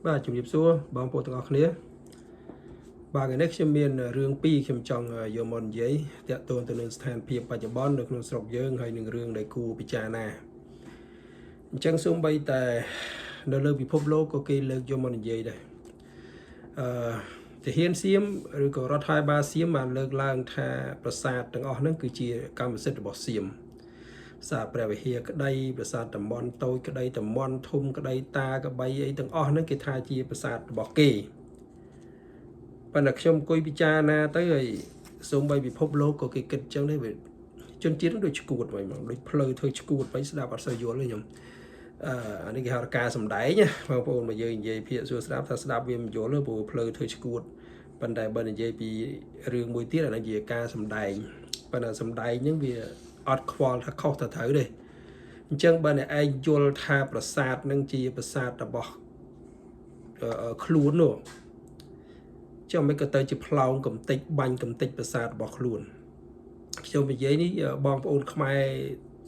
បាទជំរាបសួរបងប្អូនទាំងអស់គ្នាបាទថ្ងៃនេះខ្ញុំមានរឿងពីរខ្ញុំចង់យកមកនិយាយតាក់ទងទៅនឹងស្ថានភាពបច្ចុប្បន្ននៅក្នុងស្រុកយើងហើយនឹងរឿងដែលគួរពិចារណាអញ្ចឹងសូម្បីតែនៅលើពិភពលោកក៏គេលើកយកមកនិយាយដែរអឺទាហានសៀមឬក៏រដ្ឋាភិបាលសៀមបានលើកឡើងថាប្រាសាទទាំងអស់ហ្នឹងគឺជាកម្មសិទ្ធិរបស់សៀម ប្រាសាទព្រះវិហារក្តីប្រាសាទតំបន់តូចក្តីតំបន់ធំក្តីតាក្បីអីទាំងអស់ហ្នឹងគេថាជាប្រាសាទរបស់គេប៉ុន្តែខ្ញុំអង្គុយពិចារណាទៅហើយសូម្បីពិភពលោកក៏គេគិតអញ្ចឹងដែរវាជនជាតិហ្នឹងដូចឈួតវិញហ្មងដូចផ្លូវធ្វើឈួតវិញស្ដាប់អត់សូវយល់ទេខ្ញុំអឺអានេះគេហៅថាការសំដែងណាបងប្អូនមកយើងនិយាយភាគសួរស្ដាប់ថាស្ដាប់វាមិនយល់ទេព្រោះផ្លូវធ្វើឈួតប៉ុន្តែបើនិយាយពីរឿងមួយទៀតអានេះជាការសំដែងប៉ុន្តែសំដែងហ្នឹងវាអត់ខ្វល់ថាខុសទៅត្រូវទេអញ្ចឹងបើអ្នកឯងយល់ថាប្រាសាទនឹងជាប្រាសាទរបស់ខ្លួននោះចុះមិនក៏ទៅជាផ្លោងកំតិចបាញ់កំតិចប្រាសាទរបស់ខ្លួនខ្ញុំនិយាយនេះបងប្អូនខ្មែរ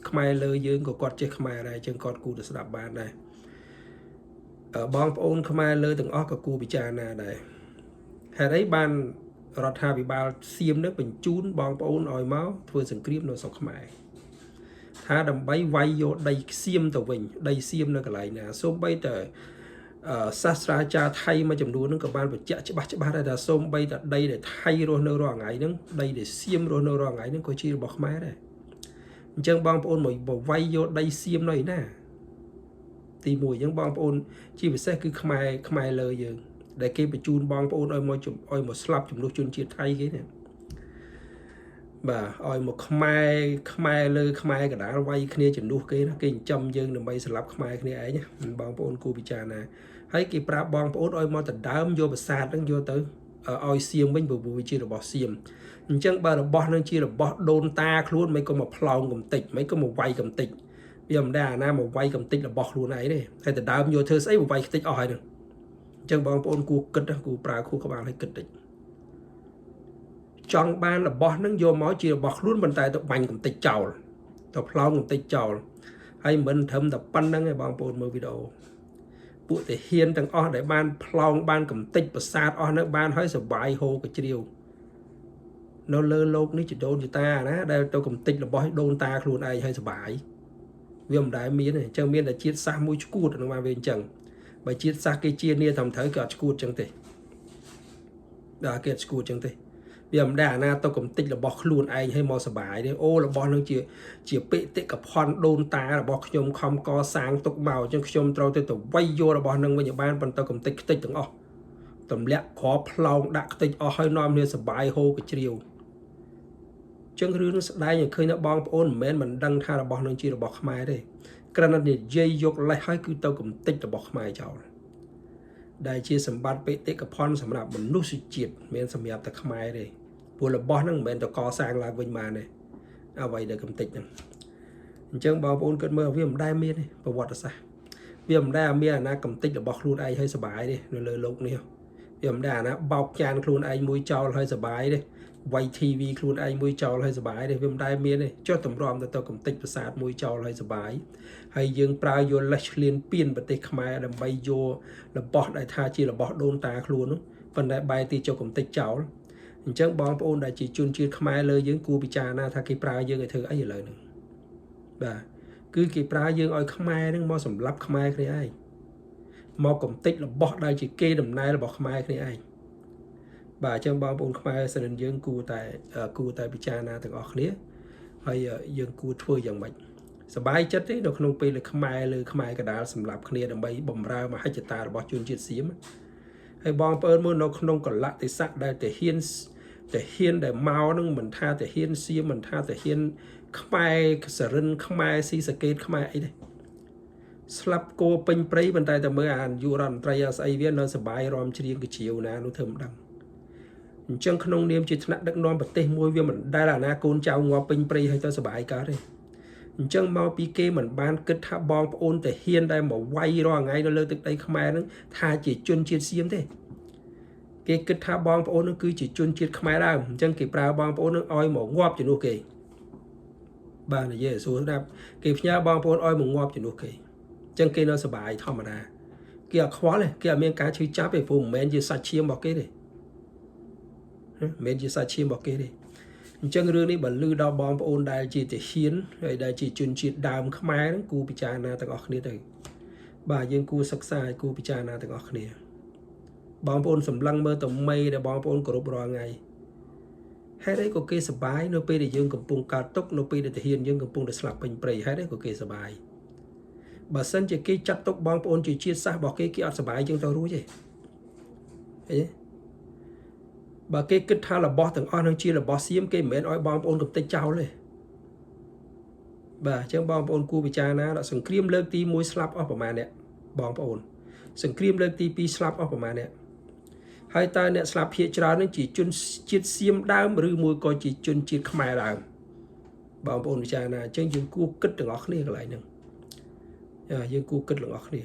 ខ្មែរលើយើងក៏គាត់ចេះខ្មែរដែរអញ្ចឹងគាត់គួរតែស្ដាប់បានដែរបងប្អូនខ្មែរលើទាំងអស់ក៏គួរពិចារណាដែរហេតុអីបានរដ្ឋាភិបាលសៀមនឹងបញ្ជូនបងប្អូនឲ្យមកធ្វើសង្គ្រាមនៅស្រុកខ្មែរថាដើម្បីវាយយកដីសៀមទៅវិញដីសៀមនៅកន្លែងណាសូម្បីតែសាស្ត្រាចារ្យថៃមួយចំនួនហ្នឹងក៏បានបញ្ជាក់ច្បាស់ច្បាស់ដែរថាសូម្បីតែដីដែលថៃរស់នៅរាល់ថ្ងៃហ្នឹងដីដែលសៀមរស់នៅរាល់ថ្ងៃហ្នឹងក៏ជារបស់ខ្មែរដែរអញ្ចឹងបងប្អូនមកវាយយកដីសៀមនៅឯណាទី1អញ្ចឹងបងប្អូនជាពិសេសគឺខ្មែរខ្មែរលើយើងដែលគេបញ្ជូនបងប្អូនឲ្យមកឲ្យមកស្លាប់ជំនួសជនជាតិថៃគេនេះបាទឲ្យមកខ្មែរខ្មែរលើខ្មែរកដាលវាយគ្នាជំនួសគេណាគេចិញ្ចឹមយើងដើម្បីស្លាប់ខ្មែរគ្នាឯងបងប្អូនគួរពិចារណាហើយគេប្រាប់បងប្អូនឲ្យមកដណ្ដើមយកប្រាសាទហ្នឹងយកទៅឲ្យសៀមវិញព្រោះវាជារបស់សៀមអញ្ចឹងបើរបស់នឹងជារបស់ដូនតាខ្លួនមិនក៏មកផ្លោងកំតិចមិនក៏មកវាយកំតិចវាមិនដែរអាណាមកវាយកំតិចរបស់ខ្លួនឯងទេហើយដណ្ដើមយកធ្វើស្អីមកវាយខ្ទេចអស់ហើយហ្នឹងអញ្ចឹងបងប្អូនគួរគិតគួរប្រើខួរក្បាលឲ្យគិតតិចចង់បានរបស់នឹងយកមកជារបស់ខ្លួនប៉ុន្តែទៅបាញ់កំតិចចោលទៅផ្លោងកំតិចចោលហើយមិនត្រឹមតែប៉ុណ្្នឹងឯងបងប្អូនមើលវីដេអូពួកទាហានទាំងអស់ដែលបានផ្លោងបានកំតិចប្រាសាទអស់នៅបានហើយសបាយហូកជ្រាវនៅលើលោកនេះជាដូនជាតាណាដែលទៅកំតិចរបស់ដូនតាខ្លួនឯងហើយសបាយវាមិនដែលមានទេអញ្ចឹងមានតែជាតិសាសមួយឈួតក្នុងបានវាអញ្ចឹងបើជាតិសាសគេជានាត្រឹមត្រូវគេអត់ឈួតអញ្ចឹងទេដល់គេអត់ឈួតអញ្ចឹងទេវាមិនដែលអាណាទៅកំតិចរបស់ខ្លួនឯងឲ្យមកសបាយទេអូរបស់នឹងជាជាបេតិកភណ្ឌដូនតារបស់ខ្ញុំខំកសាងទុកមកអញ្ចឹងខ្ញុំត្រូវទៅទៅវៃយករបស់នឹងវិញឲ្យបានប៉ុន្តែកំតិចខ្ទេចទាំងអស់ទម្លាក់គ្រាប់ផ្លោងដាក់ខ្ទេចអស់ហើយនាំគ្នាសបាយហូកជ្រាវចឹងរឿងនឹងស្ដែងឲ្យឃើញថាបងប្អូនមិនមែនមិនដឹងថារបស់នឹងជារបស់ខ្មែរទេគ្រាន់តែនិយាយយកលេសហើយគឺទៅកំតិចរបស់ខ្មែរចោលដែលជាសម្បត្តិបេតិកភណ្ឌសម្រាប់មនុស្សជាតិមិនសម្រាប់តែខ្មែរទេព្រោះរបស់ហ្នឹងមិនមែនតកសាងឡើងវិញបានទេអ្វីដែលកំតិចហ្នឹងអញ្ចឹងបងប្អូនគិតមើលវាមិនដែលមានទេប្រវត្តិសាស្ត្រវាមិនដែលមានអាណាកំតិចរបស់ខ្លួនឯងឲ្យសបាយទេនៅលើលោកនេះវាមិនដែលអាណាបោកចានខ្លួនឯងមួយចោលឲ្យសបាយទេវាយ TV ខ្លួនឯងមួយចោលឲ្យសបាយទេវាមិនដែលមានទេចុះតម្រាំទៅទៅកំតិចប្រាសាទមួយចោលឲ្យសបាយហើយយើងប្រើយកលេសឆ្លៀនពៀនប្រទេសខ្មែរដើម្បីយករបស់ដែលថាជារបស់ដូនតាខ្លួននោះប៉ុន្តែបែរទីចុះកំតិចចោលអញ្ចឹងបងប្អូនដែលជាជនជាតិខ្មែរលើយើងគួរពិចារណាថាគេប្រើយើងឲ្យធ្វើអីឥឡូវហ្នឹងបាទគឺគេប្រើយើងឲ្យខ្មែរហ្នឹងមកសម្លាប់ខ្មែរគ្នាឯងមកកំតិចរបស់ដែលជាគេដំណែលរបស់ខ្មែរគ្នាឯងបាទអញ្ចឹងបងប្អូនខ្មែរសិនយើងគួរតែគួរតែពិចារណាទាំងអស់គ្នាហើយយើងគួរធ្វើយ៉ាងម៉េចសบายចិត្តទេនៅក្នុងពេលដែលខ្មែរលើខ្មែរកដាលសម្លាប់គ្នាដើម្បីបំរើមហិច្ឆតារបស់ជនជាតិសៀមហើយបងប្អូនមើលនៅក្នុងកលៈទេសៈដែលទាហានទាហានដែលមកនឹងមិនថាទាហានសៀមមិនថាទាហានខ្មែរសរិនខ្មែរស៊ីសកេតខ្មែរអីទេស្លាប់គោពេញព្រៃប៉ុន្តែតែមើលអាយុរដ្ឋមន្ត្រីអាស្អីវានៅសបាយរំច្រៀងកជ្រាវណានោះធ្វើមិនដឹងអញ្ចឹងក្នុងនាមជាថ្នាក់ដឹកនាំប្រទេសមួយវាមិនដែលអាណាកូនចៅងាប់ពេញព្រៃហើយទៅសបាយកើតទេអញ្ចឹងមកពីគេមិនបានគិតថាបងប្អូនទាហានដែលមកវាយរាល់ថ្ងៃនៅលើទឹកដីខ្មែរហ្នឹងថាជាជនជាតិសៀមទេគេគិតថាបងប្អូននឹងគឺជាជនជាតិខ្មែរដើមអញ្ចឹងគេប្រើបងប្អូននឹងឲ្យមកងាប់ជំនួសគេបាទនិយាយឲ្យស្រួលស្ដាប់គេផ្ញើបងប្អូនឲ្យមកងាប់ជំនួសគេអញ្ចឹងគេនៅសបាយធម្មតា គេអត់ខ្វល់ទេគេអត់មានការឈឺចាប់ទេព្រោះមិនមែនជាសាច់ឈាមរបស់គេទេមិនមែនជាសាច់ឈាមរបស់គេទេអញ្ចឹងរឿងនេះបើលឺដល់បងប្អូនដែលជាទាហានហើយដែលជាជនជាតិដើមខ្មែរហ្នឹងគួរពិចារណាទាំងអស់គ្នាទៅបាទយើងគួរសិក្សាហើយគួរពិចារណាទាំងអស់គ្នាបងប្អូនសម្លឹងមើលទៅមេដែលបងប្អូនគោរពរាល់ថ្ងៃហេតុអីក៏គេសប្បាយនៅពេលដែលយើងកំពុងកើតទុក្ខនៅពេលដែលទាហានយើងកំពុងតែស្លាប់ពេញព្រៃហេតុអីក៏គេសប្បាយបើសិនជាគេចាត់ទុកបងប្អូនជាជាតិសាសន៍របស់គេគេអត់សប្បាយជាងទៅរួចទេឃើញទេបើគេគិតថារបស់ទាំងអស់នឹងជារបស់សៀមគេមិនមែនឲ្យបងប្អូនកំទេចចោលទេបាទអញ្ចឹងបងប្អូនគួរពិចារណាដល់សង្គ្រាមលើកទី1ស្លាប់អស់ប្រមាណអ្នកបងប្អូនសង្គ្រាមលើកទី2ស្លាប់អស់ប្រមាណអ្នកហើយតើអ្នកស្លាប់ភាគច្រើននឹងជាជនជាតិសៀមដើមឬមួយក៏ជាជនជាតិខ្មែរដើមបងប្អូនពិចារណាអញ្ចឹងយើងគួរគិតទាំងអស់គ្នាកន្លែងហ្នឹងយើងគួរគិតទាំងអស់គ្នា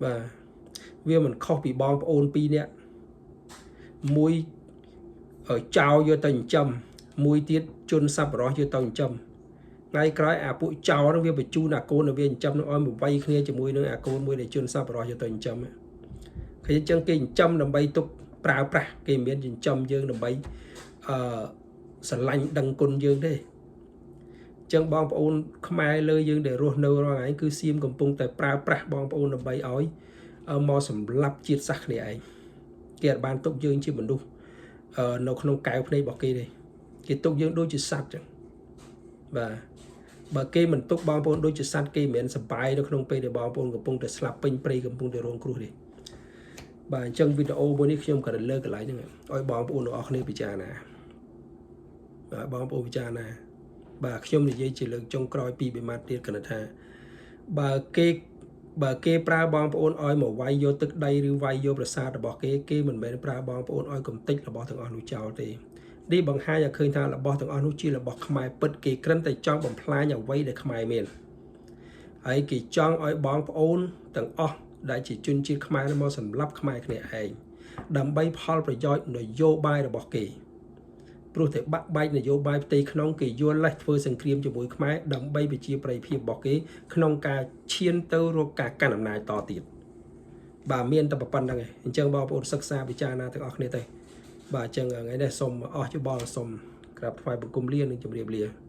បាទវាមិនខុសពីបងប្អូនពីរនាក់មួយចោលយកទៅចិញ្ចឹមមួយទៀតជនសប្បុរសយកទៅចិញ្ចឹមថ្ងៃក្រោយអាពួកចោលហ្នឹងវាបញ្ជូនអាកូនឲ្យវាចិញ្ចឹមនឹងឲ្យមកវាយគ្នាជាមួយនឹងអាកូនមួយដែលជនសប្បុរសយកទៅចិញ្ចឹមឃើញអញ្ចឹងគេចិញ្ចឹមដើម្បីទុកប្រើប្រាស់គេមិនមានចិញ្ចឹមយើងដើម្បីអឺស្រឡាញ់ដឹងគុណយើងទេអញ្ចឹងបងប្អូនខ្មែរលើយើងដែលរស់នៅរាល់ថ្ងៃគឺសៀមកំពុងតែប្រើប្រាស់បងប្អូនដើម្បីឲ្យមកសម្លាប់ជាតិសាសន៍គ្នាឯងគេអត់បានទុកយើងជាមនុស្សនៅក្នុងកែវភ្នែករបស់គេទេគេទុកយើងដូចជាសត្វចឹងបាទបើគេមិនទុកបងប្អូនដូចជាសត្វគេមិនមែនសប្បាយនៅក្នុងពេលដែលបងប្អូនកំពុងតែស្លាប់ពេញព្រៃកំពុងតែរងគ្រោះទេបាទអញ្ចឹងវីដេអូមួយនេះខ្ញុំក៏លើកកន្លែងហ្នឹងឲ្យបងប្អូនទាំងអស់គ្នាពិចារណាបាទបងប្អូនពិចារណាបាទខ្ញុំនិយាយជាលើកចុងក្រោយពីបិមាទៀតគណថាបើគេប្រើបងប្អូនឲ្យមកវាយយកទឹកដីឬវាយយកប្រាសាទរបស់គេគេមិនមែនប្រើបងប្អូនឲ្យកំទេចរបស់ទាំងអស់នោះចោលទេនេះបង្ហាញឲ្យឃើញថារបស់ទាំងអស់នោះជារបស់ខ្មែរពិតគេគ្រាន់តែចង់បំផ្លាញអ្វីដែលខ្មែរមានហើយគេចង់ឲ្យបងប្អូនទាំងអស់ដែលជាជនជាតិខ្មែរមកសម្លាប់ខ្មែរគ្នាឯងដើម្បីផលប្រយោជន៍នយោបាយរបស់គេព្រោះតែបាក់បែកនយោបាយផ្ទៃក្នុងគេយល់លេសធ្វើសង្គ្រាមជាមួយខ្មែរដើម្បីប្រជាប្រិយភាពរបស់គេក្នុងការឈានទៅរកការកាន់អំណាចតទៀតបាទមានតែប៉ុណ្្នឹងឯងអញ្ចឹងបងប្អូនសិក្សាពិចារណាទាំងអស់គ្នាទៅបាទអញ្ចឹងថ្ងៃនេះសូមអស់យោបល់សូមក្រាបថ្វាយបង្គំលានិងជម្រាបលា។